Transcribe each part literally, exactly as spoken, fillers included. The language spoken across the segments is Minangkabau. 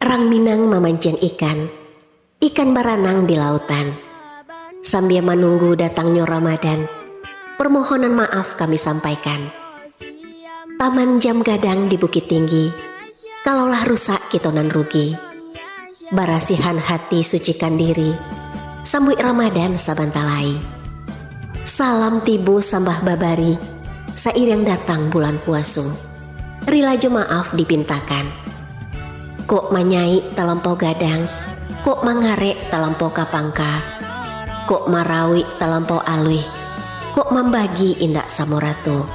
Rang Minang mamanciang ikan, ikan baranang di lautan. Sambia manunggu datangnyo Ramadan, permohonan maaf kami sampaikan. Taman jam gadang di Bukittinggi, kalaulah rusak kito nan rugi. Barasihan hati, sucikan diri, sambuik Ramadan sabanta lai. Salam tibo sambah babari, sairiang datang bulan puaso. Rila jo maaf dipintakan. Kok manyaik talampau gadang, kok mangarek talampau ka pangka, kok marawik talampau aluih, kok mambagi indak samo rato.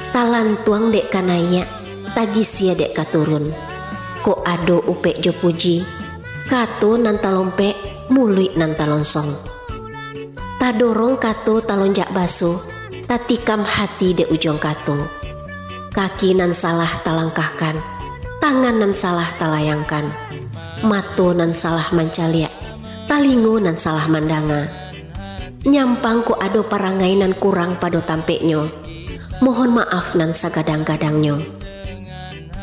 Talantuang dek ka naiak, tagisia dek ka turun. Kok ado upek jo puji, kato nan talompek, muluik nan talonsong. Tadorong kato talonjak baso, tatikam hati dek ujuang kato. Kaki nan salah talangkahkan, tangan nan salah talayangkan, mato nan salah mancaliak, talingo nan salah mandanga. Nyampang kok ado parangai nan kurang pado tampeknyo, mohon maaf nan sagadang-gadangnyo.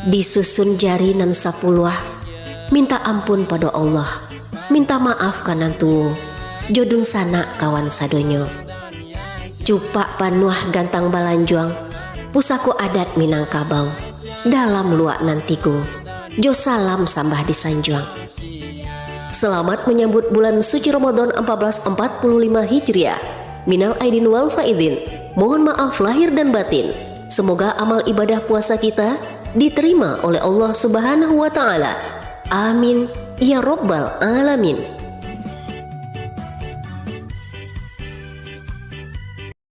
Disusun jari nan sapuluah, minta ampun pado Allah, minta maaf ka nan tuo, jo dunsanak kawan sadonyo. Cupak panuah gantang balanjuang, pusako adat Minangkabau, dalam luak nan tigo, jo salam sambah disanjuang. Selamat menyambut bulan suci Ramadan empat belas empat puluh lima Hijriah. Minal aidin wal faidin. Mohon maaf lahir dan batin. Semoga amal ibadah puasa kita diterima oleh Allah Subhanahu wa Ta'ala. Amin, ya Rabbal Alamin.